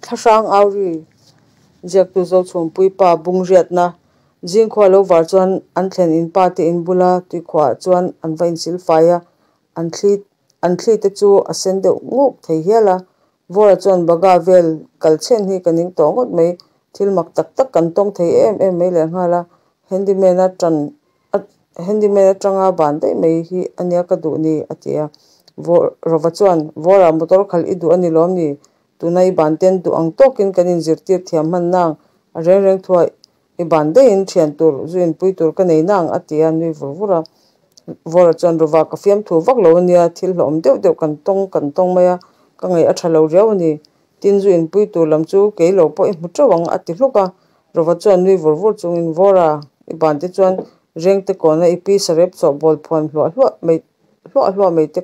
Thlahrang Auri ziaktu Zochhumpuii pa bungriatna zingkhua lo var chuan an thlen in pa te in bula tuikhuah chuan an va insilfai a, an thli an thli te chu a sen deuh nguk thei hial a. Vawra chuan Bagha vel kal chhen hi ka ning tawh ngawt mai, thil mak tak tak kan tawng thei em em mai lehnghal a, handyman a tan a handyman atanga ban daih mai hi ania ka duh ni a ti a. Rova chuan Vawra motor khalh i duh a ni lawm ni? Tuna i ban ten duh ang tawkin kan inzirtir thiam hman nang, a reng reng thuah i ban daihin thian tur zu inpui tur ka nei nang a ti a, nui vur vur a. Vawra chuan Rova ka fiamthu vak lo ania, thil hlawhawm deuh deuh kan tawng kan tawng mai a, ka ngaih a tha lo riau a ni. Tin zu inpui tur lam chu kei lo pawh i hmu teuh ang a ti hluk a. Rova chuan nui vur vur chungin Vawra i ban te chuan rengte kawna i pi sarep chawhbawl phuan hluah hluah mai hluah hluah mai te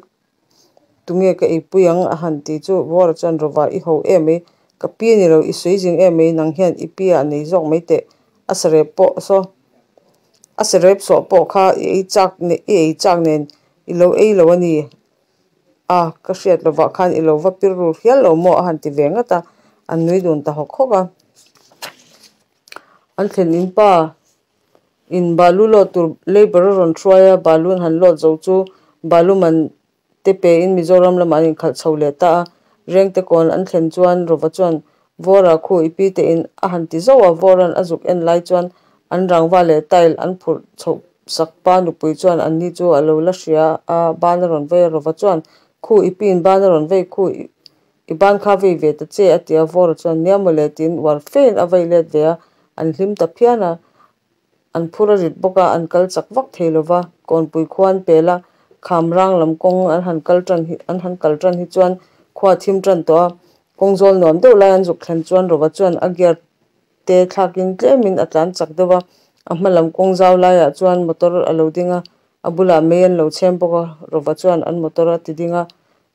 Tunge ka eipui ang a han ti chu Vawra chuan Rova i ho em mai, ka pi a ni lo, i sawi zing em mai, nang hian i pi ah nei zawk mai teh, a sarep pawh saw a sarep sawh pawh kha i ei chak i ei chak nen i lo ei lo a ni a, ka hriat lovah khan i lo va pir rur hial lo maw a han ti ve ngat a, an nui dun ta hawk hawk a. An thlen in pa In balu lawt tur labour a rawn hruai a, balu an han lawt zo chu balu man te pe in Mizoram lamah an inkhalh chho leh ta a. Rengte kawn an thlen chuan Rova chuan Vawra khu i pi te in a han ti zauh a, Vawra'n a zuk en lai chuan an rangva leh tile an phurh chhoh sak pa nupui chuan an ni chu a lo la hria a, ban a rawn vei a, Rova chuan khu i pi in ban a rawn vei khu i ban kha vei ve ta che a ti a, Vawra chuan nia mawle tiin uar fein a vei let ve a, an hlim ta phian a. An phur a rit bawk a, an kal chak vak thei lo va, Kawnpui khua an pel a, kham rang lam kawng an han kal tan hi an han kal tan hi chuan khua a thim tan tawh a, kawng zawl nuam deuh lai an zuk thlen chuan Rova chuan a gear te thlakin tlemin a tlan chak deuh a, a hma lam kawng zau laiah chuan motor a lo ding a, a bulah mei an lo chhem bawk a, Rova chuan an motor a ti ding a,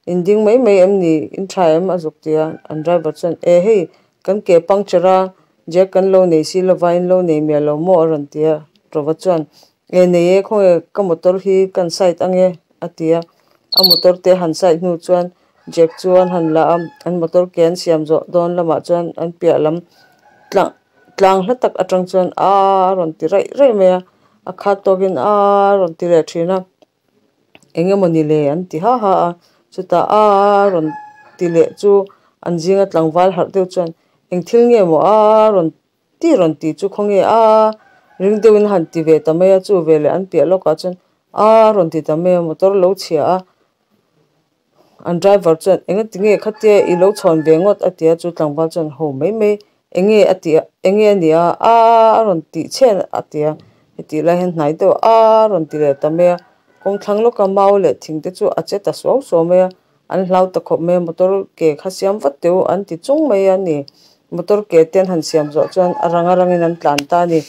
In ding mai mai em ni? In tha em? A zuk ti a, an driver chuan, E hei, kan ke puncture a, jack kan lo nei si lova, in lo nei miah lo maw? A rawn ti a, Rova chuan, E nei e, khawnge ka motor hi kan side ange? A ti a, a motor te han side hnu chuan jack chu an han la a, an motor ke an siam zawh dawn lamah chuan an piah lam tlang tlang hla tak atang chuan aa a rawn ti raih raih mai a, a khat tawkin aa a rawn ti leh thin a. Eng emaw ni le an ti ha ha a, chutah a rawn ti leh chu an zinga tlangval harh deuh chuan eng thil nge maw a rawn ti rawn ti chu khawnge a ring deuhin a han ti ve ta mai a, chu veleh an piah lawkah chuan a rawn ti ta mai a, motor lo chhia a, an driver chuan enga tinge khatia i lo chhawn ve ngawt a ti a, chu tlangval chuan ho mai mai Enge a tih a, enge a nia a a rawn tih chhian a ti a, hetih lai hian hnai deuh a a rawn ti leh ta mai a, kawng thlang lawka mau leh thing te chu a che ta suau suau mai a, an hlau ta khawp mai a, motor ke kha siam vat teh u an ti chung mai a ni, motor ke te an han siam zawh chuan a rang a rangin an tlan ta a ni,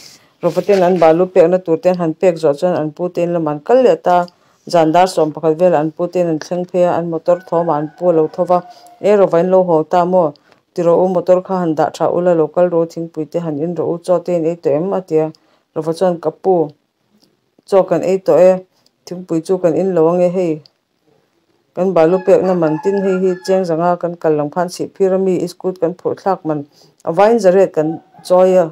Rova ten an balu pekna tur te an han pek zawh chuan an pu te in lamah an kal leh ta a, zan dar sawm pakhat velah an pu te in an thleng phei a, an motor thawmah an pu a lo tho va, e Rova in lo haw ta maw? Ti rawh u, motor kha han dah tha ula, lo kal rawh u, thingpui te han in rawh u, chaw te in ei tawh em? a ti a. Rova chuan, Ka pu, chaw kan ei tawh e, thingpui chu kan in lo ange hei, kan balu pekna man tin hei hi cheng zanga kan kal lam khan chhihphir ami iskut kan phurh thlak man a vain zaret kan chawi a,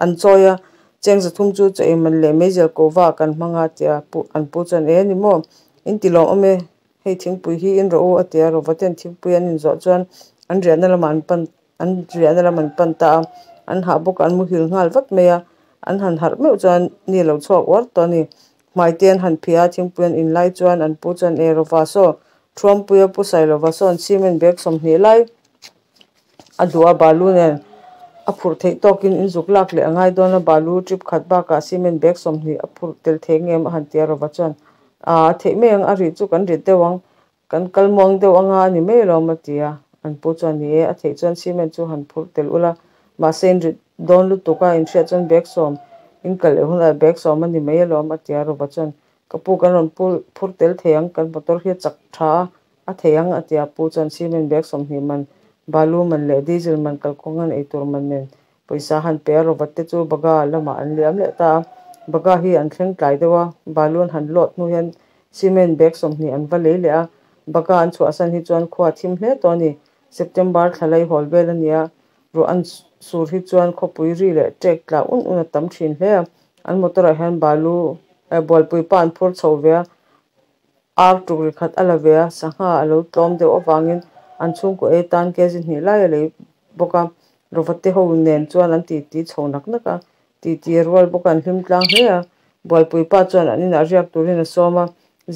an chawi a, cheng zathum chu chaw ei man leh meizial kova kan hmang a, a ti a. Pu, an pu chuan, E ni maw, in ti lawm awm e. Hei thingpui hi in rawh u a ti a, Rova ten thingpui an inzawh chuan an riahna lamah an pan an riahna lam an pan ta a, an hah bawk a an muhil nghal vat mai a, an han harh meuh chuan ni lo chhuak uar tawh a ni. Hmai te an han phih a, thingpui an in lai chuan an pu chuan e Rova saw Thuampuia pu Sailova sawn cement bag 20 lai a duh a, balu nen a phurh theih tawkin in zuk lak leh a ngai dawn a, balu trip khat bakah cement bag 20 a phurh tel thei ngem a han ti a, Rova chuan A theih mai ang, a rih chu kan rit deuh ang, kan kal muang deuh anga a ni mai alawm a ti a, an pu chuan ni e, a theih chuan cement chu han phurh tel ula, mahse in rit dawn lutuk a, in hriat chuan bag sawm in kal leh hunah bag sawm a ni mai alawm a ti a, Rova chuan ka pu kan rawn phur tel thei ang, kan motor hi a chak tha a, a thei ang a ti a, pu chuan cement bag 20 man, balu man leh diesel man kalkawng an eitur man nen Pawisa han pe a, Robert te chu Bagha lamah an liam leh ta a. Bagha hi an thleng tlai deuh a, balu an han lawt hnu hian cement bag 20 an va lei leh a. Bagha an chhuahsan hi chuan khua a thim hle tawh a ni. September thla lei hawl vel a ni a. Ruah an sur hi chuan khawpui ri leh ṭek tla un un a tam thin hle a an motor ah hian balu eh bualpui pa an phur chho ve a ar tuk ri khat a la ve a sangha alo tlawm deuh avangin an chhungkaw ei atan kg hnih lai a lei bawk a rawva te ho nen chuan an titi chho nak nak a titi a rual bawk a an hlim tlang hle a bualpui pa chuan an inah riak turin a sawm a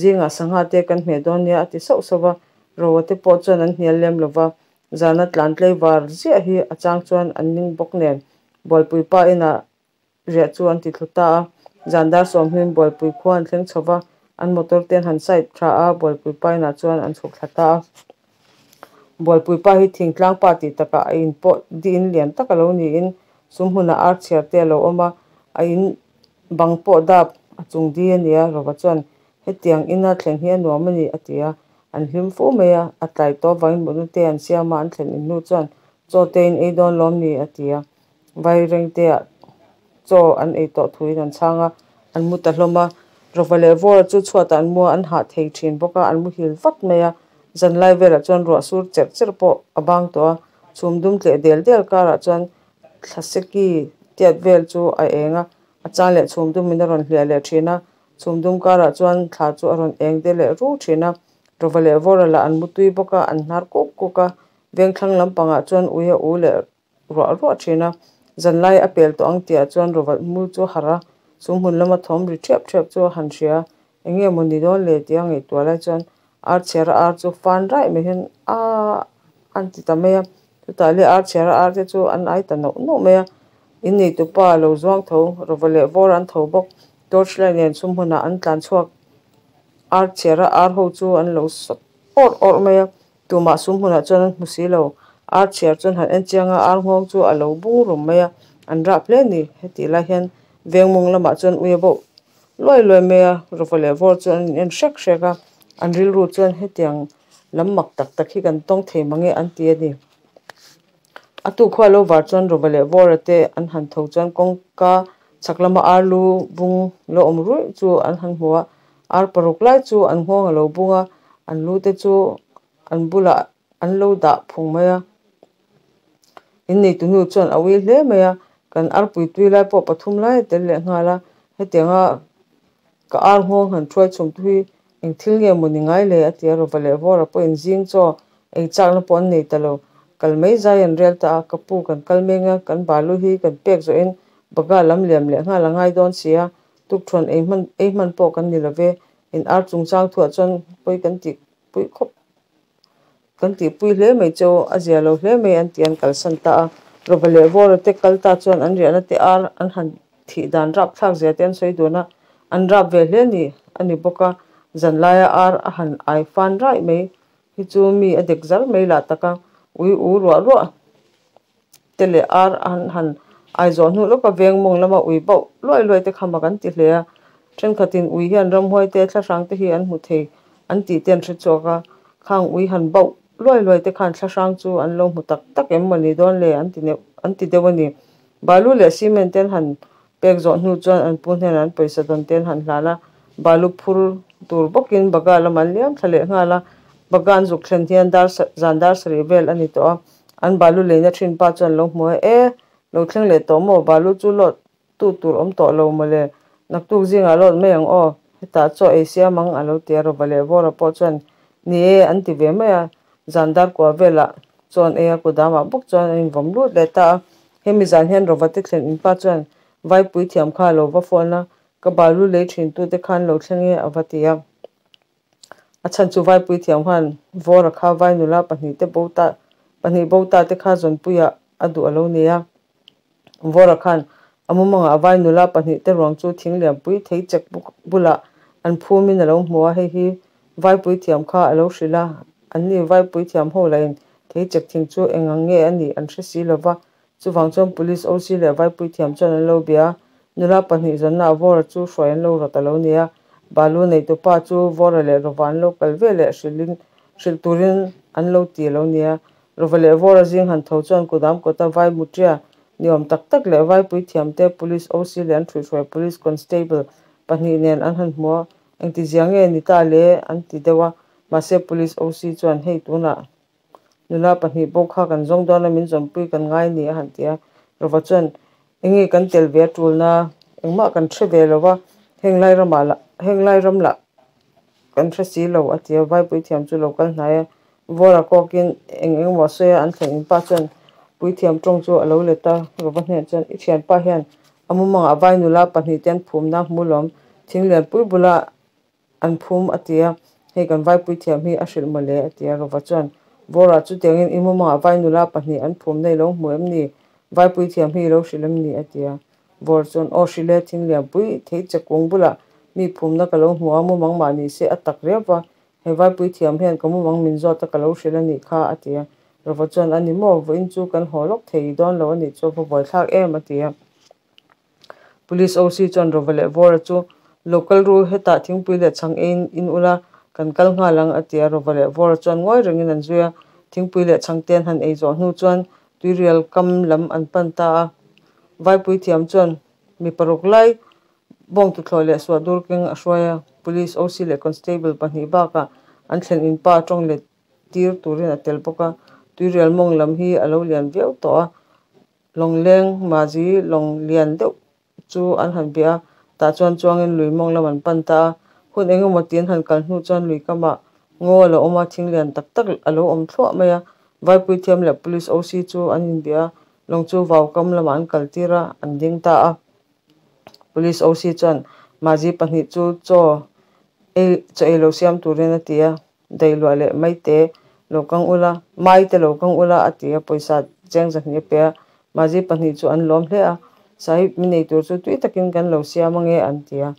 zingah sangha te kan hmeh dawn nia a ti sauh sauh a rawva te pawh chuan an hnial lem lova. Zana tlan tlaivar ziah hi a chang chuan an ning bawk nen Bualpui pa inah riah chu an ti thlu ta a. Zan dar sawmhlim Bualpui khua an thleng chho va, an motor te an han side tha a, Bualpui pa inah chuan an chhuk thla ta a. Bualpui pa hi thingtlang pa tih takah a in pawh diin lian tak a lo niin sum hmunah ar chhiar te a lo awm a, a in bang pawh dap a chung di a nia Rova chuan Hetiang ina thleng hi a nuam a ni, a ti a. An hlim fu mai a, a tlai tawh avangin mutna te an siam a, an thlen in hnu chuan chaw te in ei dawn lawm ni, a ti a. Vairengteah chaw an ei tawh thuin an chhang a, an mu ta hlawm a. Rawva leh Vawra chu chhuatah an mu a, an hah thei thin bawk a, an muhil vat mai a. Zanlai velah chuan ruah sur cherh cherh pawh a bang tawh a, chhum dum tleh del del karah chuan thlaseki tiat vel chu a eng a, a chang leh chhum dumin a rawn hliah leh thin a. Chhum dum karah chuan thla chu a rawn eng de leh ru thin a, Rawva leh Vawra lah an mutui bawk a, an hnar kuk kuk a, vengthlang lampangah chuan ui a u leh ruah ruah thin a, zanlai a pel tawh ang tihah chuan Rawva mu chu a harh a, chu hmun lama thawm ri ṭhiap ṭhiap chu a han hria a, eng nge maw ni dawn le tia ngaihtuah lai chuan ar chhiara ar chu fan raih mai hian aaa an ti ta mai a, chutah leh ar chhiara ar te chu an ai ta nauh nauh mai a, innei tupa a lo zuang tho, Rawva leh Vawra an tho bawk. Torch light nen chhum hmunah an tlan chhuak ar chhiar a, ar ho chu an lo sawt awrh awrh mai a, tumah sum hmunah chuan an hmu si lo. Ar chhiar chuan han en chiang a, ar nghawng chu a lo bung rum mai a, an rap hle a ni. Hetih lai hian veng mawng lamah chuan ui a bauh luai luai mai a, rawva leh vawr chu an in en hrek hrek a, an rilru chuan hetiang lam mak tak tak hi kan tawng thei mange an ti a ni. A tu khua lo var chuan Rawva leh Vawra te an han tho chuan kawngka chhak lama ar lu bung lo awm ruih chu an han hmu a, ar paruk lai chu an nghawng a lo bung a, an lu te chu an bulah an lo dah phung mai a. Inneitu nu chuan a ui hle mai a, kan arpui tui lai pawh pathum lai a tel leh nghal a, hetianga Ka ar nghawng han thuai chhum tu hi eng thil nge maw ni ngai le? a ti a, Rawva leh Vawra pawhin zing chaw ei chakna pawh an nei ta lo. Kal mai zai an rel ta a, ka pu kan kal meng a, kan balu hi kan pek zawhin baga lam liam leh nghal a ngai dawn si a, tukthuan ei hman ei hman pawh kan ni lo ve, in ar chungchang thuah chuan pawi kan tih pui khawp. Kan tihpui hle mai che u, a zia lo hle mai an ti an kalsan ta a. Rawva leh Vawra te kal ta chuan an riahna te ar an han thih dan rap thlak zia te an sawi dun a, an rap ve hle ni a ni bawk a, zan laia ar a han ai fan raih mai hi chu mi a dek zar mai lah tak a, ui u ruah ruah te leh ar an han ai zawh hnu lawka veng mawng lama ui bauh luai luai te kha mak an ti hle a. Thenkhatin ui hian ramhuai te thlahrang te hi an hmu thei an tih te an hre chhuak a, khang ui han bauh luai luai te khan thlahrang chu an lo hmu tak tak em maw ni dawn le an ti neuh an ti deuh a ni. Balu leh cement te an han pek zawh hnu chuan an pu hnenah an pawisa dawn te an han hlan a, balu phur tur bawkin baga lamah an liam thla leh nghal a, baga an zuk thlen hian dar zan dar sarih vel a ni tawh a. An balu leina thin pa chuan lo hmu a, E, lo thleng leh tawh maw? Balu chu lawt tu tur awm tawh lo maw le? Naktuk zingah lawt mai ang aw, hetah chaw ei siam ang a lo ti a, Rawva leh Vawra pawh chuan ni e an ti ve mai a, zan dar kua velah chuan ei a kudamah bawk chuan an invawm lut leh ta a. Hemi zan hian Rawva te thlen in pa chuan Vaipui thiam kha a lo va phone a, ka balu lei thin tute khan lo thleng e a va ti a. A chhan chu Vaipui thiam khan Vawra kha Vai nula pahnih te bo ta pahnih bo ta te kha zawnpuiah a duh a lo ni a. Vawra khan a mumangah Vai nula pahnih te ruang chu thing lianpui thei chek bulah an phumin a lo hmu a, hei hi Vaipui thiam kha a lo hrilh a, anni Vaipui thiam ho lahin thei chek thing chu eng ang nge a nih an hre si lova, Chuvang chuan Police OC leh Vaipui thiam chuan an lo bia a, nula pahnih zawnna ah Vawra chu hruai an lo rawt a lo ni a. Balu neihtupa chu Vawra leh Rawva an lo kal ve leh hrilhin hrilh turin an lo ti a lo ni a. Rawva leh Vawra zing han tho chuan kudam kawta Vai Mutia ni awm tak tak leh Vaipui thiamte Police OC leh an hruihhruai Police Constable pahnih nen an han hmu a, engti zia nge ni ta le an ti deuh a, mahse Police OC chuan hei tunah. Nula pahnih pawh kha kan zawng dawn a, min zawnpui kan ngai ni a han ti a. Rova chuan, Enge kan tel ve a tulna? Engmah kan hre ve lo va, heng lai ramah lah, heng lai ram lah kan hre si lo a ti a. Vaipuithiam chu lo kal hnai a, Vawra kawkin eng eng emaw a sawi a, an thlen in pa chuan puithiam tawng chu a lo let a. Rova hnenah chuan, I thianpa hian a mumangah vai nula pahnih te an phumna hmu lawm, thing lianpui bula An phum a ti a, hei kan vaipui thiam hi a hrilh mawle a ti a, Rova chuan Vawra chutiangin i mumangah vai nula pahnih an phum na i lo hmu em ni? Vaipui thiam hi i lo hrilh em ni? a ti a, Vawra chuan aw hrilh e, thing lianpui thei che kung bulah mi phumna ka lo hmu a, mumang mah ni se a tak riau va, he vaipui thiam hian ka mumang min zawt a ka lo hrilh a nih kha a ti a, Rova chuan a ni maw, vawiin chu kan haw lawk thei dawn lo a nih chu a va buaithlak em a ti a. Police OC chuan Rova leh Vawra chu lo kal ru hetah thingpui leh chhang eiin in ula kan kal nghal ang a ti a, Rova leh Vawra chuan ngawi rengin an zui a, thingpui leh chhang te an han ei zawh hnu chuan tuirial kam lam an pan ta a, Vaipui thiam chuan mi paruk lai bawng tuthlawh leh suah dur keng a hruai a, Police OC leh Constable pahnih bakah an thlen in pa tawng let tir turin a tel bawk a, tuirial mawng lam hi a lo lian viau tawh a. Lawngleng Mazi lawng lian deuh chu an han bia a, tah chuan chuangin lui mawng lam an pan ta a. Hun eng emaw ti an han kal hnu chuan lui kamah ngaw a lo awm a, thing lian tak tak a lo awm thluah mai a. Vaipui thiam leh Police OC chu an inbia a, lawng chu vau kam lamah an kal tir a, an ding ta a. Police OC chuan Mazi pahnih chu chaw ei chaw ei lo siam turin a ti a. Dailuah leh maite lo kang ula, maite lo kang ula a ti a, pawisa cheng zahnih a pe a, Mazi pahnih chu an lawm hle a, Sahib mi nei tur chu tui takin kan lo siam ange an ti a,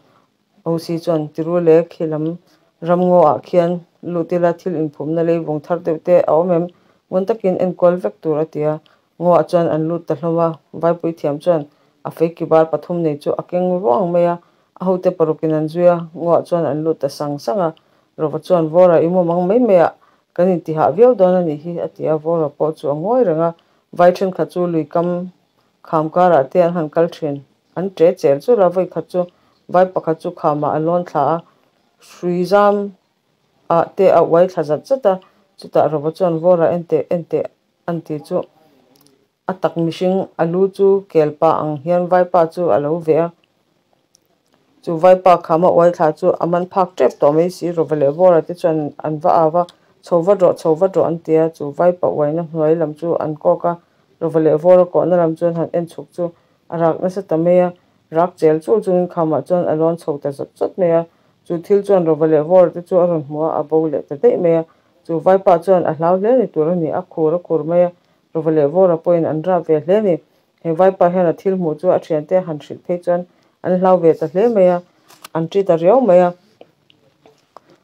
OC chuan Tiru leh khilam ramngaw ah khian lut ila thil inphumna leivung thar deuh te a awm em? Ngun takin enkual vek tur a ti a, Ngaw ah chuan an lut ta hlawm a, Vaipui thiam chuan a fei kibar pathum nei chu a keng ruang mai a, a hote parukin an zui a, ngaw ah chuan an lut ta sang sang a, Rova chuan Vawra i mumang mai mai ah kan intihah viau dawn a nih hi a ti a, Vawra pawh chu a ngawi reng a, vai thenkhat chu lui kam kham karah te an han kal thin, an ṭe chel chur a, vawikhat chu vai pakhat chu khamah a lawn thla a, hrui zam ah te a uai thla zat zat a, chutah Rova chuan Vawra enteh enteh An ti chu a tak mihring a lu chu kelpa ang hian vaipa chu a lo veh a, chu vaipa khama uai thla chu a man phak tep tawh mai si Rova leh Vawra te chuan an va au a, chho vat rawh chho vat rawh an ti a, chu vaipa uaina hnuai lam chu an kawk a, Rova leh Vawra kawhna lam chuan han en chhuk chu a rak nasa ta mai a, rak chel chul chungin khamah chuan a lawn chho ta zawt zawt mai a, chu thil chuan Rova leh Vawra te chu a rawn hmu a, a bo leh ta daih mai a. Chu vaipa chuan a hlau hle ni tur a ni, a khur a khur mai a, Rova leh Vawra pawhin an rap ve hle ni. He vaipa hian a thil hmuh chu a thiante a han hrilh phei chuan an hlau ve ta hle mai a, an ṭi ta riau mai a.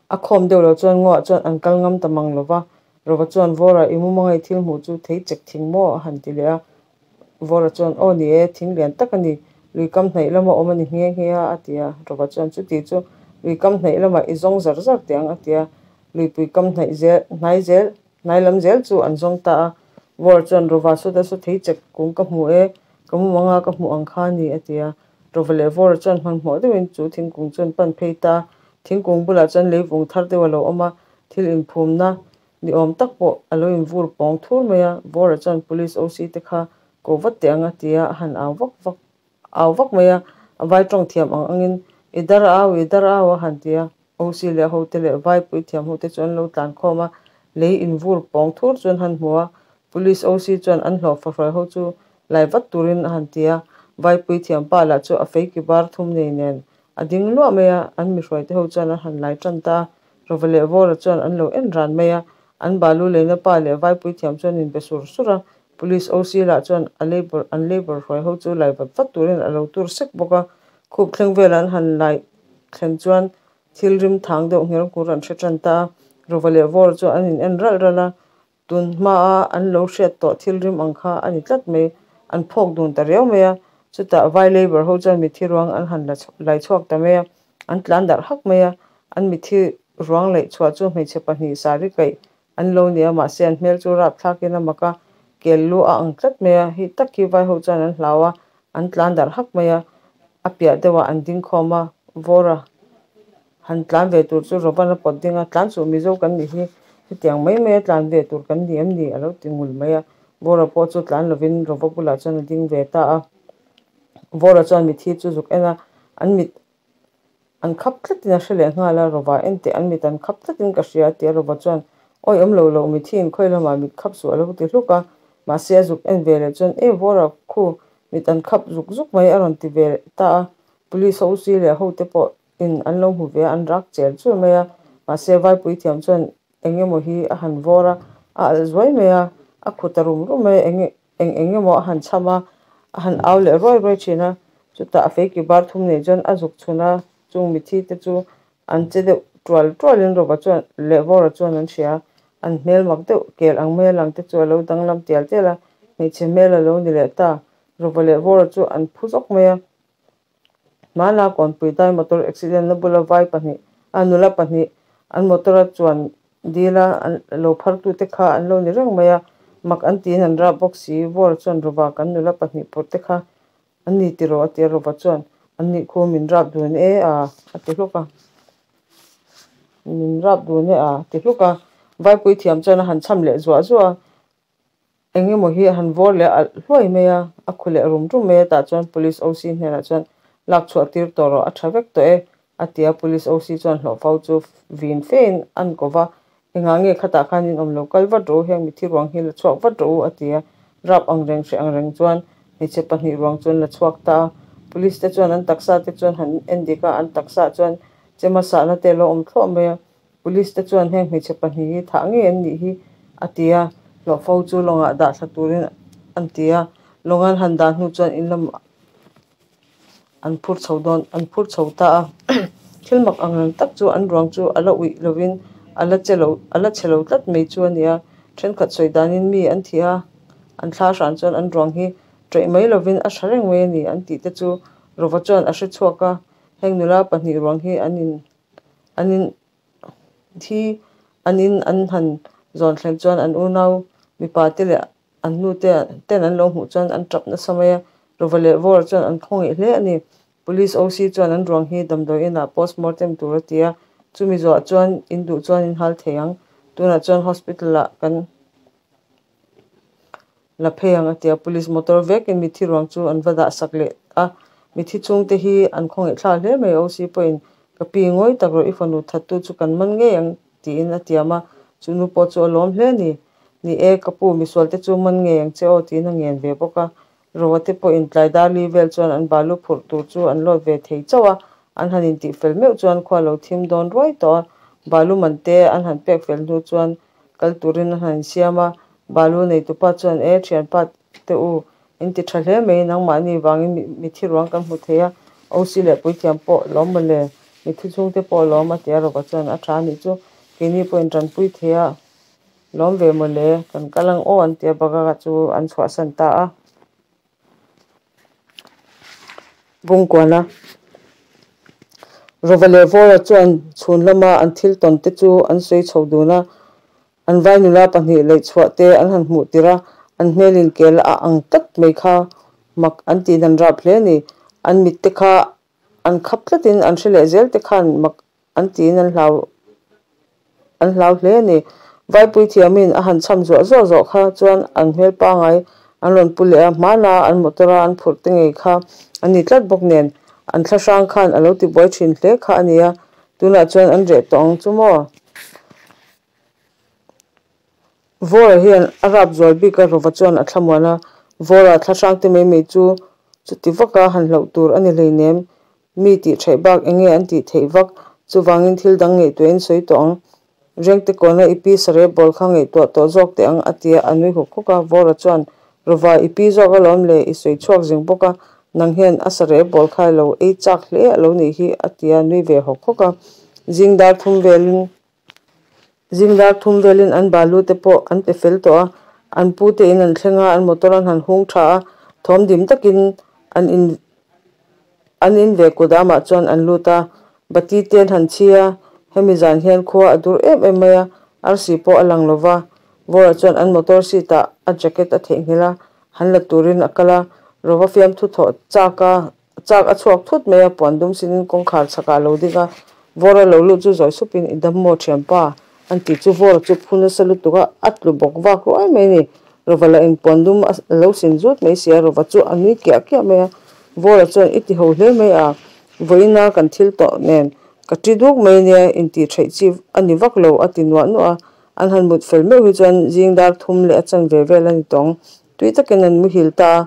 A khawm deuh loh chuan ngaw ah chuan an kal ngam ta mang lo va, Rova chuan Vawra i mumanga i thil hmuh chu thei chek thing maw? a han ti leh a. Vawra chuan, Aw ni e, thing lian tak a ni, lui kam hnaih lama awm a ni nghe nghe a, a ti a. Rova chuan, Chuti chu lui kam hnaih lamah i zawng zar zar teh ang, a ti a. Luipui kam hnaih zel, hnai zel, hnai lam zel chu an zawng ta a. Vawra chuan, Rova sawta saw thei chek kung ka hmu e, ka mumanga ka hmuh ang kha a ni, a ti a. Rova leh Vawra chuan hmanhmawh deuhin chu thingkung chu an pan phei ta a. Thingkung bulah chuan leivung thar deuh a lo awm a, thil inphumna ni awm tak pawh a lo invur pawng thur mai a. Vawra chuan Police OC te kha ko vat teh ang a ti a, a han au vak vak au vak mai a. A vai tawng thiam ang angin, I dar au, i dar au a han ti a. OC leh hote leh Vaipui thiam hote chu an lo tlan khawm a, lei invur pawng thur chu an han hmu a, Police OC chuan an hlawh fahruai ho chu lai vat turin a han ti a, Vaipui thiam pa lah chu a fei ki bar thum nei nen a ding luah mai a, an mihruaite ho chuan an han lai tan ta a, Rova leh Vawra chuan an lo en ran mai a, an balu leina pa leh Vaipui thiam chuan inbe sur sur a, Police OC lah chuan a labour an labour hruai ho chu lai vat vat turin a lo tur sek bawk a, khup thleng velah an han lai thlen chuan thil rim thang deuh ngher nghur an hre tan ta a, Rova leh Vawra chu an in en ralh ralh a, tun hmaa an lo hriat tawh thil rim ang kha a ni tlat mai, an phawk dun ta riau mai a, chutah vai labour ho chuan mithi ruang an han la lai chhuak ta mai a, an tlan darh hak mai a, an mithi ruang laih chhuah chu hmeichhe pahnih sari kaih an lo ni a, mahse an hmel chu rap thlakin a mak a, kel lu a ang tlat mai a, hi tak hi vai ho chuan an hlau a, an tlan darh hak mai a, a piah deuhah an ding khawm a, Vawra han tlan ve tur chu Rovan a pawt ding a, tlan suh Mizo kan nih hi, Hetiang mai maia tlan ve tur kan ni em ni? A lo ti ngul mai a. Vawra pawh chu tlan lovin Rova bulah chuan a ding ve ta a. Vawra chuan mithi chu zuk en a, an mit an khap tlatin a hre leh nghal a, Rova en teh an mit an khap tlatin ka hria a ti a, Rova chuan Awi awm lo lo, mithi in khawi lamah mit khap suh a lo ti hluk a. Mahse a zuk en ve leh chuan E Vawra khu mit an khap zuk zuk mai a rawn ti ve ta a. Police ho si leh hote pawh in an lo hmu ve a, an rak chel chul mai a. Mahse Vaipui thiam chuan eng emaw hi a han vawr a, a alh zuai mai a, a khu ta rum rum mai a, eng eng eng emaw a han chham a, a han au leh ruai ruai thin a. Chutah a feiki bar thum nei chuan a zuk chhun a, chung mithi te chu an che deuh tual tualin Rova chuan leh Vawra chuan an hria a, an hmel mak deuh kel ang mai a lang te chu a lo danglam tial tial a, hmeichhe hmel a lo ni leh ta. Rova leh Vawra chu an phu zawk mai a. Hmana Kawnpui dai motor accident na bula vai pahnih a nula pahnih an motor a chuan dil a an lo phar tu te kha an lo ni reng mai a, mak an tiin an rap bawk si, Vawra chuan Rova kan nula pahnih phurh te kha an ni tiraw a ti a, Rova chuan an nih khu min rap dun e a a ti hluk a, min rap dun e a a ti hluk a, Vaipui thiam chuan a han chham leh zuah zuah a. Eng emaw hi a han vawr leh alh hluai mai a, a khu leh rum rum mai a, tah chuan Police OC hnenah chuan lak chhuah tir tawh rawh, a tha vek tawh e, a ti a, Police OC chuan hlawhfo chu vin fein an ko va, engah nge khatah khan in awm lo kal vat rawh u, heng mithi ruang hi la chhuak vat rawh u, a ti a, rap ang reng hreh ang reng chuan hmeichhe pahnih ruang chu an la chhuak ta a, Police te chuan an taksa te chuan han en dik a, an taksa chuan chema sahna te a lo awm thluah mai a. Police te chuan heng hmeichhe pahnih hi thah ngei an nih hi a ti a, hlawhfo chu lawngah dah thla turin an ti a, lawng an han dah hnu chuan in lamah an phur chho dawn an phur chho ta a, thil mak ang reng tak chu an ruang chu a la uih lovin a la che lo a la che lo tlat mai chu a ni a, thenkhat sawi danin mi an thi a, an thla hran chuan an ruang hi ṭaih mai lovin a tha reng mai a ni an tih te chu Rova chuan a hre chhuak a, heng nula pahnih ruang hi an in An in thi an in an han zawn thleng chuan an unau mipa te leh an nu te ten an lo hmuh chuan an tap nasa mai a, Rova leh Vawra chuan an khawngaih hle a ni. Police OC chuan an ruang hi damdawi inah post mortem tur a ti a, chumi zawhah chuan in duh chuan in hal thei ang, tunah chuan hospital ah kan la phei ang a ti a, police motor vekin mithi ruang chu an va dah sak leh a, mithi chhungte hi an khawngaih thlak hle mai OC pawhin ka pi ngawi tak rawh i fanu thattu chu kan man ngei ang tiin a tiam a, chu nu pawh chu a lawm hle a ni, ni e ka pu misual te chu man ngei ang che aw tiin a ngen ve bawk a, Roa te pawhin tlai darli vel chuan an balu phurh tur chu an lawt ve thei chauh a, an han intih fel meuh chuan khua lo thim dawn ruai tawh a, balu man te an han pek fel hnu chuan kal turin an han insiam a, balu neitupa chuan e thianpa te u in ti tha hle mai nangmahni vangin mithi ruang kan hmu thei a, OC leh puithiam pawh lawm mawle, mithi chhungte pawh lawm a ti a, Rova chuan a tha anih chu keini pawhin tanpui thei a. Lawm ve mawle, kan kal ang aw an ti a, Bagaga chu an chhuahsan ta a. Bungkuana Rova leh Vawra chuan chhun lama an thil tawn te chu an sawi chho dun a, an vai nula pahnih leih chhuah te an han hmuh tir a, an hmelin kel a ang tlat mai kha mak an tiin an rap hle a ni. An mit te kha an khap tlatin an hre leh zel te khan mak an tiin an hlau an hlau hle a ni. Vaipui thiamin a han chham zuah zuah zawh kha chuan an hmel pangai an rawn pu leh a, hmana an motor a an phurh te ngei kha a ni tlat bawk nen an thla hrang khan a lo ti buai thin hle kha a ni a, tunah chuan an reh tawh ang chu maw? Vawra hian a rap zual bik a, Rova chuan a thlamuan a, Vawra thla hrang te mai mai chu chuti vaka han hlauh tur a ni hleinem, mi tih theih bak eng nge an tih theih vak, chuvangin thil dang ngaihtuahin sawi tawh ang. Rengte kawna i pi sareh bawl kha ngaihtuah tawh zawk teh ang a ti a, a nui huk huk a, Vawra chuan, Rova i pi zawk alawm le, i sawi chhuak zing bawk a, nang hian a sareh bawl kha i lo ei chak hle a lo nih hi a ti a, nui ve hawk hawk a. Zing dar thum velin. Zing dar thum velin an balu te pawh an pe fel tawh a, an pu te in an thleng a, an motor an han hung tha a, thawm dim takin an in an in ve kut amah chuan an lut a, bati te an han chhi a, hemi zan hian khua a dur em em mai a, arsi pawh a lang lo va, Vawra chuan an motor seat ah a jacket a theihnghilh a, han la turin a kal a, Rova fiamthu thawh chak a. Chak a chhuak thut mai a, puan dum sinin kawngkhar chhakah a lo ding a, Vawra lo lut chu zawi supin i dam maw thianpa? An ti chu Vawra chu phu nasa lutuk a, a tlu bawk vak ruai mai a ni. Rova lah in puan dum a lo sin zut mai si a, Rova chu a nui kiah kiah mai a. Vawra chuan i ti ho hle mai a, vawiina kan thil tawh nen ka ṭi duk mai a nia, intih theih chi a ni vak lo a ti nuah nuah a. An han mut fel meuh hi chuan zing dar thum leh a chanve vel a ni tawng. Tui takin an muhil ta a.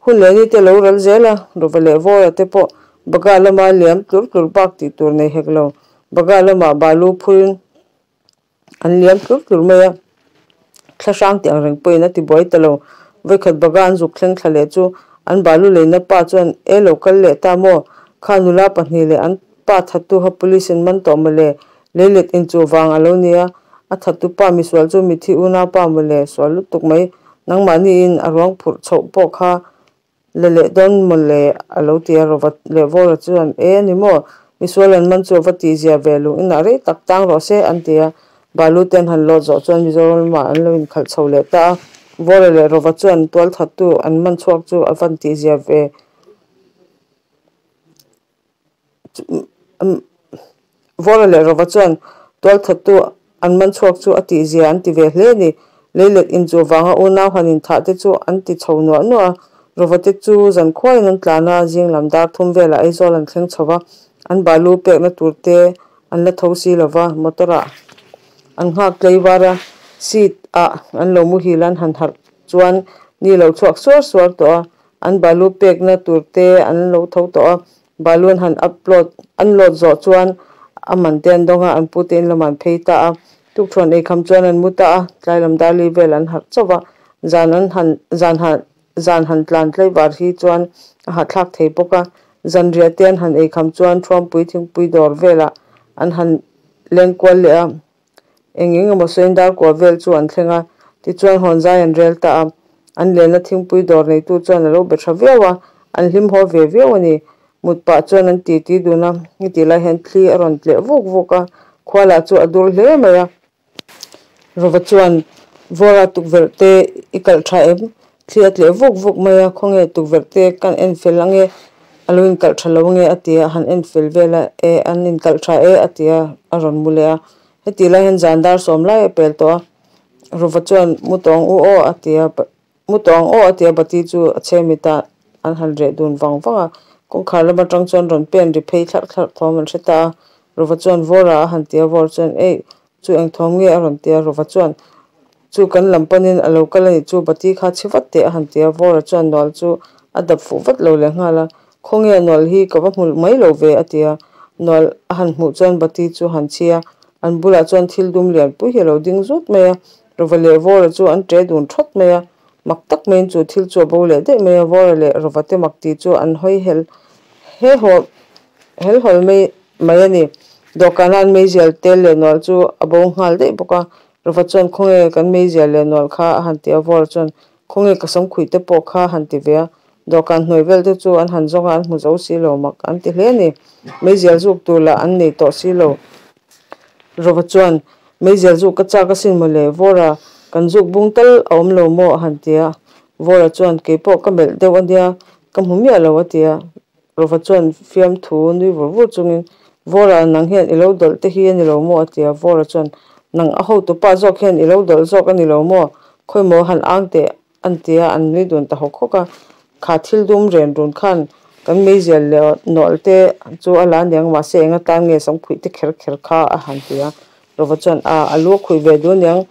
Hun leh ni te lo ral zel a, Rova leh Vawra te pawh Bagha lama liam tlur tlur bak tih tur nei hek lo. Bagha lamah balu phurin an liam tlur tlur mai a, thla hrang tih ang reng pawhin a ti buai ta lo. Vawikhat Bagha an zuk thleng thla leh chu an balu leina pa chuan e lo kal leh ta maw? Kha nula pahnih leh an pa thattu kha police in man tawh mawle? Leilet inchuh vang a lo nia, a thattu pa misual chu mithi unaupa mawle sual lutuk mai. Nangmahniin a ruang phurh chhoh pawh kha la leh dawn mawle a lo ti a, Rova leh Vawra chuan e a ni maw? Misual an man chu a va tihzia ve lung inah rei tak tang rawh se an ti a, Balu te an han lawt zawh chuan Mizoram lamah an lo inkhalh chho leh ta a, Vawra leh Rova chuan tualthattu an man chhuak chu a van tihzia ve. Vawra leh Rova chuan tualthattu an man chhuak chu a tihzia an ti ve hle a ni. Leilet inchuh vanga unau han inthah te chu an ti chho nuah nuah a. Rova te chu zan khuaiin an tlan a, zing lam dar thum velah Aizawl an thleng chho va, an balu pekna tur te an la tho si lo va, motor ah an nghak tlei var a, seat ah an lo muhil an han harh chuan ni lo chhuak suar suar tawh a. An balu pekna tur te an lo tho tawh a, balu an han upload an load zawh chuan a man te an dawng a, an pu te in lamah an phei ta a, tukṭhuan eikham chuan an mu ta a, tlai lam darli vel an harh chauh va, zan an han zan han zan han tlan tlaivar hi chuan a hahthlak thei bawk a, zanriah te an han eikham chuan Thuampui thingpui dawr velah an han lengkual leh a. Eng eng emaw sawiin dar kua vel chu an thleng a, tichuan hawn zai an rel ta a. An lenna thingpui dawr neitu chuan a lo be tha viau a, an hlim haw ve viau a ni. Mut pah chuan an titi dun a, heti lai hian thli a rawn tleh vuk vuk a, khua lah chu a dur hle mai a. Rova chuan, Vawra tukverh te i kalh tha em? Thli a tleh vuk vuk mai a, khawnge tukverh te kan en fel ange, a lo inkalh tha lo ange a ti a, han en fel vel a, e an inkalh tha e a ti a, a rawn mu leh a. Heti lai hian zan dar sawm lai a pel tawh a, Rova chuan mu tawng u aw a ti a, mu tawng aw a ti a, bati chu a chhe mit a, an han reh dun vang vang a, kawngkhar lam atang chuan rawn pen ri phei thlarh thlarh thawm an hre ta a, Rova chuan Vawra a han ti a, Vawra chuan eih Chu eng thawm nge a rawn ti a, Rova chuan chu kan lam panin a lo kal a nih chu, bati kha chhi vat teh a han ti a, Vawra chuan nual chu a dap fuh vat lo leh nghal a, Khawnge a nual hi ka va hmu mai lo ve a ti a, nual a han hmuh chuan bati chu han chhi a, an bulah chuan thil dum lian pui hi a lo ding zut mai a, Rova leh Vawra chu an ṭe dun ṭhawt mai a, mak tak maiin chu thil chu a bo leh daih mai a, Vawra leh Rova te mak tih chu an hawi hel he haw hel hawl mai mai a ni. Dawhkana an meizial tel leh nual chu a bo nghal daih bawk a, Rova chuan khawnge kan meizial leh nual kha a han ti a, Vawra chuan khawnge ka samkhuih te pawh kha a han ti ve a, dawhkan hnuai vel te chu an han zawng a, an hmu zo si lo mak an ti hle a ni. Meizial zuk tur lah an nei tawh si lo. Rova chuan meizial zuk ka chak asin mawle, Vawra kan zuk bung tal a awm lo maw a han ti a, Vawra chuan keipawh ka melh deuh a nia, ka hmu miah lo a ti a. Rova chuan fiamthu nui vur vur chungin, Vawra, nang hian i lo dawlh te hi a ni lo maw? a ti a. Vawra chuan, Nang a hotupa zawk hian i lo dawlh zawk a ni lo maw? Khawimaw han ang teh an ti a, an nui dun ta hawk hawk a. Kha thil dum ren run khan kan meizial leh nawlh te chu a la niang, mahse eng atan nge samkhuih te kher kher kha a han ti a. Rova chuan, A, a lu a khuih ve duh aniang,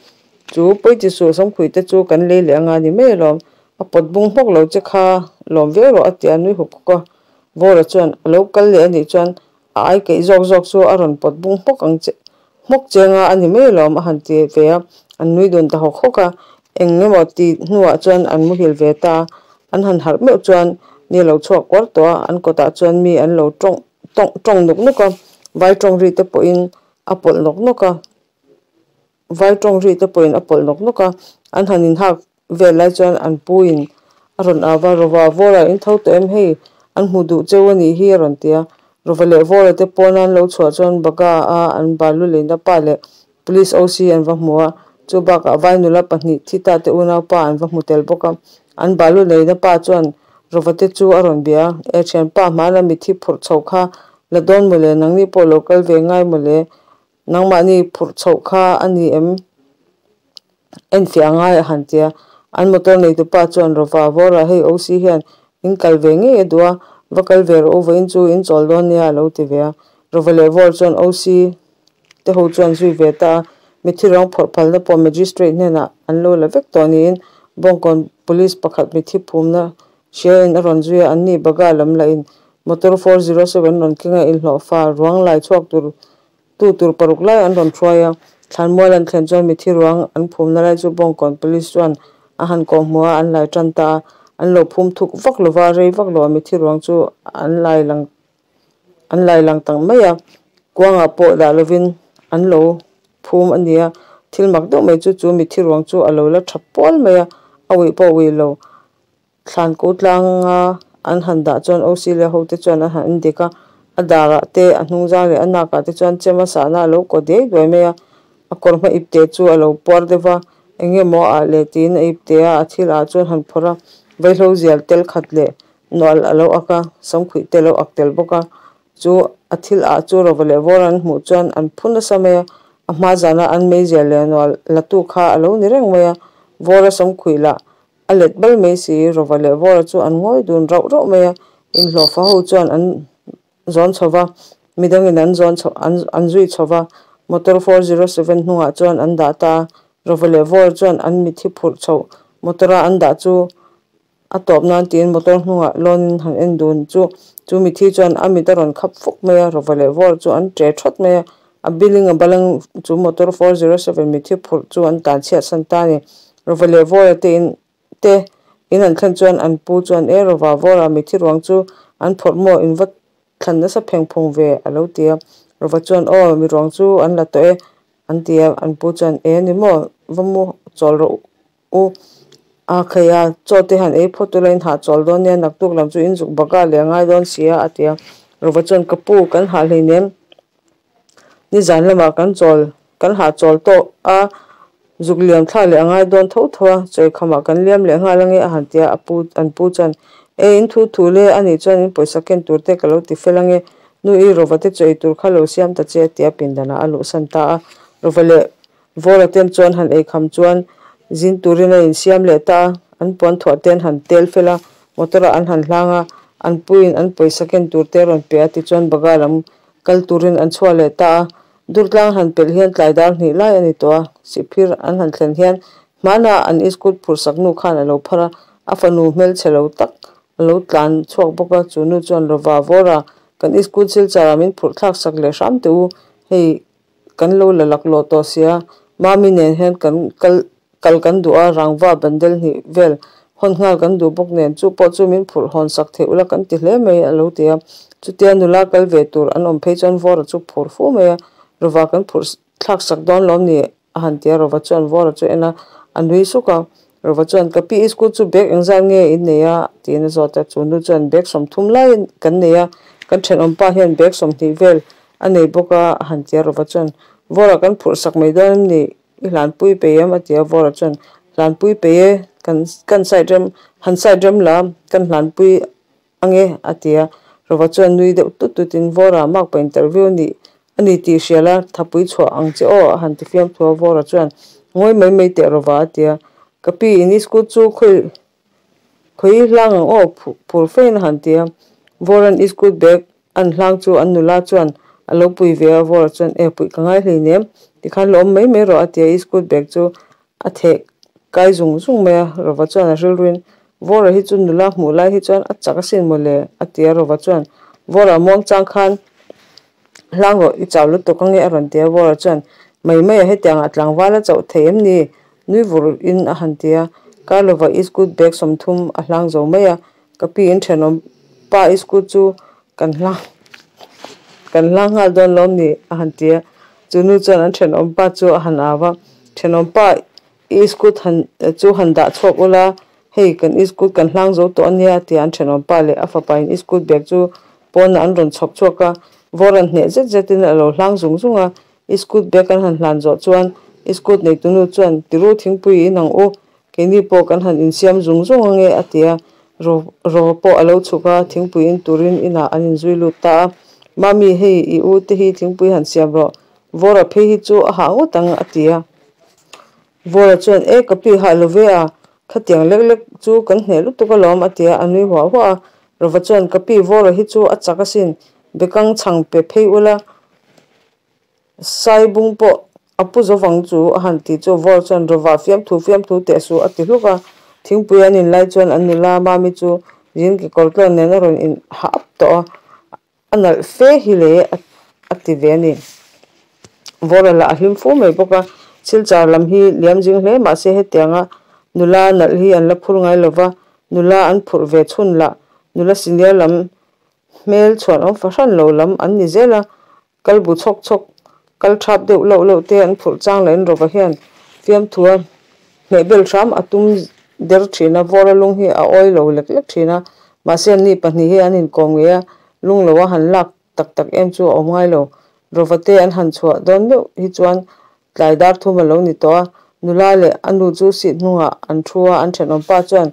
chu pawi suh samkhuih te chu kan lei leh anga ni mai alawm. A pawt bung hmawk lo che kha lawm viau rawh a ti a, nui huk huk a. Vawra chuan a lo kal leh a nih chuan a ai keih zawk zawk chu a rawn pawt bung hmawk ang che hmawk chenga a ni mai alawm a han ti ve a, an nui dun ta hawk hawk a. Eng emaw ti hnuah chuan an muhil ve ta a, an han harh meuh chuan ni a lo chhuak kuar tawh a, an kawtah chuan mi an lo tawng tawng tawng nuk nuk a, vai tawng ri te pawhin a pawlh nawk nawk a. Vai tawng ri te pawhin a pawlh nawk nawk a, an han inhak vel lai chuan an pu in a rawn au va, Rova, Vawra in tho tawh em hei, an hmu duh cheu a nih hi a rawn ti a. Rova leh Vawra te pawn an lo chhuah chuan Baga a an balu leina pa leh Police OC an va hmu a, chu bakah vai nula pahnih thi ta te unaupa an va hmu tel bawk a. An balu leina pa chuan Rova te chu a rawn bia a, E thianpa, hmana mithi phurh chho kha la dawn mawle, nangni pawh lo kal ve ngai mawle. Nangmahni phurh chhoh kha a ni em? Enfiah a ngai a han ti a. An motor neitupa chuan Rova Vawra hei OC hian in kal ve ngei a duh a, va kal ve rawh u vawiin chu in chawl dawn nia a lo ti ve a. Rova leh Vawr chuan OC te ho chuan zui ve ta a, mitthi ruang phawrh phalna pawh Magistrate hnenah an lo la vek tawh niin Bawngkawn Police pakhat mitthi phumna hriain a rawn zui a, anni Baga lam lahin motor 407 rawn kenga inhlawhfa ruang lai chhuak tur Tu tur paruk lai an rawn hruai a, thlanmual an thlen chuan mithi ruang an phumna lai chu Bawngkawn Police chuan a han kawh hmuh a, an lai tan ta a, an lo phum thuk vak lo va, rei vak lo a mithi ruang chu an lai lang an lai lang tak mai a, kuangah pawh dah lovin an lo phum a ni a, thil mak deuh mai chu chu mithi ruang chu a lo la tha pual mai a, a uih pawh a uih lo. Thlan ko tlanga an han dah chuan OC leh hote chuan an han endik a, a darah te, a hnungzang leh a nakah te chuan chem a sahna a lo kaw diai duai mai a, a kawr hma ipte chu a lo puar deuh va, eng nge maw a ah leh tiin a ipte a, a thil ah chuan han phawrh a, vaihlo zial tel khat leh nual a lo ak a, samkhuih te a lo ak tel bawk a, Chu a thil ah chu Rova leh Vawra an hmuh chuan an phu nasa mai a, a hma zana an meizia leh nual latu kha a lo ni reng mai a, Vawra samkhuih lah a let bal mai si, Rova leh Vawra chu an ngawi dun rauh rauh mai a, inhlawhfa ho chuan an zawn chho va, midangin an zawn chho an zui chho va, motor 407 hnungah chuan an dah ta a, Rova leh Vawra chuan an mithi phurh chhoh motor a an dah chu A tawp nan tiin motor hnungah lawnin han en dun chu chu mithi chuan a mit a rawn khap fuk mai a, rawva leh vawr chu an ṭe ṭhawt mai a, a building a balang chu motor 407 mithi phurh chu an tan chhiat san ta a ni. Rawva leh vawra te in te in an thlen chuan an pu chuan e rawva vawra mithi ruang chu an phawrh maw in va thlan nasa pheng phung ve a lo ti a, rawva chuan aw mi ruang chu an la tawh e an ti a, an pu chuan e ni maw va mu chawl rawh U, a khai a, chaw te han ei phawt ula in hahchawl dawn nia, naktuk lam chu in zuk baka leh a ngai dawn si a, a ti a. Rova chuan, Ka pu, kan hah hleinem, nizan lamah kan chawl, kan hahchawl tawh a, zuk liam thla leh a ngai dawn tho tho a, chawi khamah kan liam leh nghal ange, a han ti a. A pu, an pu chuan, E, in thu thu le, ani chuan in pawisa ken tur te ka lo ti fel ange, nu i Rova te chaw ei tur kha lo siam ta che, a ti a, pindanah a luhsan ta a. Rova leh Vawra ten chuan han eikham chuan zin turin a insiam leh ta a, an puan thuah te an han tel fel a, motor ah an han hlang a, an puiin an pawisa ken tur te a rawn pe a tichuan Baga lam kal turin an chhuah leh ta a, Durtlang han pelh hian tlai dar hnih lai a ni tawh a, Sihphir an han thlen hian hmanah an iskut phurhsak nu khan a lo phar a, a fanu hmelchhe lo tak a lo tlan chhuak bawk a, chu nu chuan Rova Vawra kan iskut silchar ah min phurh thlak sak leh hram teh u, hei Kan lo la laklawh tawh sia, Mami nen hian kan kal kal kan duh a, rangva bandel hnih vel hawn nghal kan duh bawk nen, chu pawh chu min phurh hawn sak theih ula kan ti hle mai a lo ti a. Chutia nula kal ve tur an awm phei chuan Vawra chu phur fu mai a, Rova kan phurh thlak sak dawn lawm ni a han ti a, Rova chuan Vawra chu en a, a nui suk a. Rova chuan, Ka pi i school chu bag engzat nge in nei a? tiin a zawt a, chu nu chuan, Bag 30 lai kan nei a, kan thenawm pa hian bag 20 vel A nei bawk a, a han ti a, Rova chuan, Vawra kan phurh sak mai dawn em ni? I hlanpui peih em? a ti a, Vawra chuan, Hlanpui peih e, kan kan side rem, han side rem la, kan hlanpui ange, a ti a. Rova chuan nui deuh tut tutin, Vawra, makpa interview nih a ni tih hria la, thapui chhuah ang che aw, a han ti fiam thu a, Vawra chuan, Ngawi mai mai teh Rova, a ti a. Ka pi, in i school chu khawi Khawi hlang ang aw phur fein a han ti a, Vawran i school bag an hlang chu an nula chuan a lo pui ve a, Vawra chuan e puih ka ngai hleinem tikhan lo awm mai mai rawh a ti a, i school bag chu a theh kai zung zung mai a, Rova chuan a rilruin Vawra hi chu nula hmuh lai hi chuan a chak asin mawle a ti a, Rova chuan Vawra muangchang khan Hlang rawh, i chau lutuk ange a rawn ti a, Vawra chuan, Mai mai a, hetiangah tlangval a chauh thei em ni? Nui vur in a han ti a, Karlova i scoot bag 30 a hlang zo mai a, ka pi in thenawm pa i scoot chu kan hlang kan hlang nghal dawn lawm ni? a han ti a, chu nu chuan an thenawm pa chu a han au a, Thenawm pa i scoot han chu han dah chhuak ula, Hei, kan iskut kan hlang zo tawh a nia, tia an thenawm pa leh a fapain iskut bag chu pawnah an rawn chhawp chhuak a. Vawr an hneh zet zetin a lo hlang zung zung a. Iskut bag an han hlan zawh chuan iskut neitunu chuan, Tiru thingpui in ang u, keini pawh kan han insiam zung zung ange, a ti a. Raw pawh a lo chhuk a, thingpui in turin inah an inzui lut ta a. Mami, hei i u te hi thingpui han siam rawh. Vawra phei hi chu a hah ngawt ang a ti a. Vawra chuan E ka pi hah lo ve a, khatiang lek lek chu kan hneh lutuk alawm a ti a, a nui huah huah a. Rova chuan Ka pi Vawra hi chu a chak asin, bekang chhang pe phei ula, Saibung pawh a pu zo vang chu a han ti chu Vawra chuan Rova fiamthu fiamthu teh suh a ti hluk a. Thingpui an inlai chuan an nula Mami chu zin kekawr tlawn nen a rawn in hah ap tawh a. A nalh fe hi le a ti ve a ni. Vawra lah a hlim fu mai bawk a, Silchar lam hi liam zing hle mahse hetianga nula nalh hi an la phur ngai lo va, nula an phurh ve chhun lah nula senior lam hmel chhuan awm fahran lo lam an ni zel a, Kal bu chhawk chhawk, kal thap deuh loh loh te an phurh chang leh in Rova hian fiamthua hmeh bel hram a tum der thin a, Vawra lung hi a awi lo lek lek thin a, mahse anni pahnih hi an inkawm ngei a, lung lo a han lak tak tak em chu a awm ngai lo. Rova te an han chhuah dawn meuh hi chuan tlai dar thum a lo ni tawh a, nula leh a nu chu seat hnungah an thu a, an thenawmpa chuan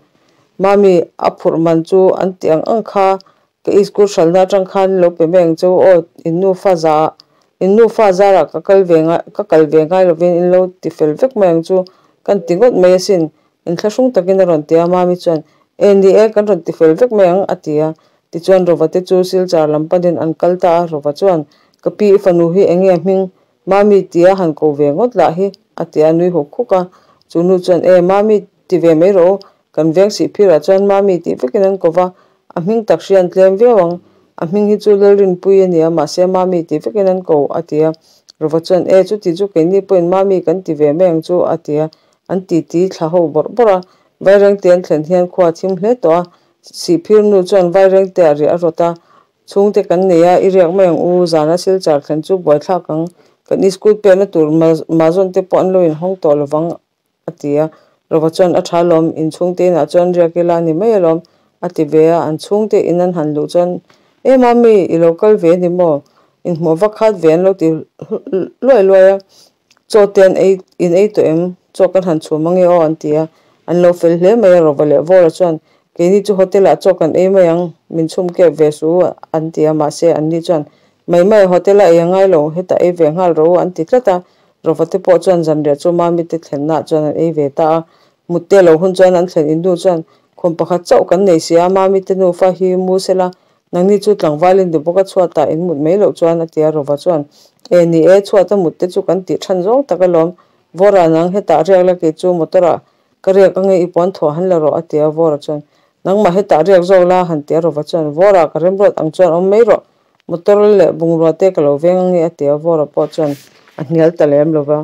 Mami a phurh man chu an ti ang ang kha Ka iskul hralhna atang khan lo pe mai ang che u aw, in nufa za in nufa zarah ka kal ve ngai ka kal ve ngai lovin in lo ti fel vek mai ang chu kan ti ngawt mai asin, inthlahrung takin a rawn ti a, Mami chuan E ni e, kan rawn ti fel vek mai ang a ti a. Tichuan Rova te chu Silchar lam panin an kal ta a, Rova chuan Ka pi i fanu hi eng nge hming Mami tia han ko ve ngawt lah hi a ti a nui huk huk a, chu nu chuan E Mami ti ve mai rawh u, kan veng sih phirah chuan Mami tih vekin an ko va, a hming tak hria an tlem viau ang, a hming hi chu Lalrinpui a nia mahse Mami tih vekin an ko a ti a, Rova chuan E chuti chu keini pawhin Mami kan ti ve mai ang chu a ti a, an titi thla ho bawrh bawrh a, Vairengte an thlen hian khua a thim hle tawh a, Sihphir nu chuan Vairengte ah riah a rawt a, Chhungte kan nei a, i riak mai ang u, zana Silchar thlen chu buaithlak ang, kan iskul pekna tur Mazawn te pawh an lo inhawng tawh lovang a ti a. Rova chuan a tha alawm, in chhungte inah chuan riak ila a ni mai alawm a ti ve a, an chhungte in an han luh chuan E mami, i lo kal ve a ni maw? Inhmuh vak khat ve an lo ti luai luai a, Chaw te an ei in ei tawh em? Chaw kan han chhum ange aw an ti a, an lo fel hle mai a Rova leh Vawra chuan keini chu hotel ah chaw kan ei mai ang, min chhum kep ve suh u an ti a, mahse anni chuan mai mai hotel a ei a ngai lo, hetah ei ve nghal rawh u an ti tlat a, Rova te pawh chuan zanriah chu Mami te thlenna ah chuan an ei ve ta a, mut te lo hun chuan an thlen in hnu chuan khum pakhat chauh kan nei si a, Mami te nufa hi mu sela Nangni chu tlangval in duh bawk a chhuatah in mut mai loh chuan a ti a, Rova chuan, E ni e, chhuata mut te chu kan tih than zawng tak alawm, Vawra nang hetah riak la kei chu motor ah ka riak ange i puan thuah han la rawh a ti a, Vawra chuan, Nangmah hetah riak zawk la han ti a, Rova chuan, Vawra ka remruat ang chuan awm mai rawh, motor leh bungrua te ka lo veng ange a ti a, Vawra pawh chuan a hnial ta lem lo va.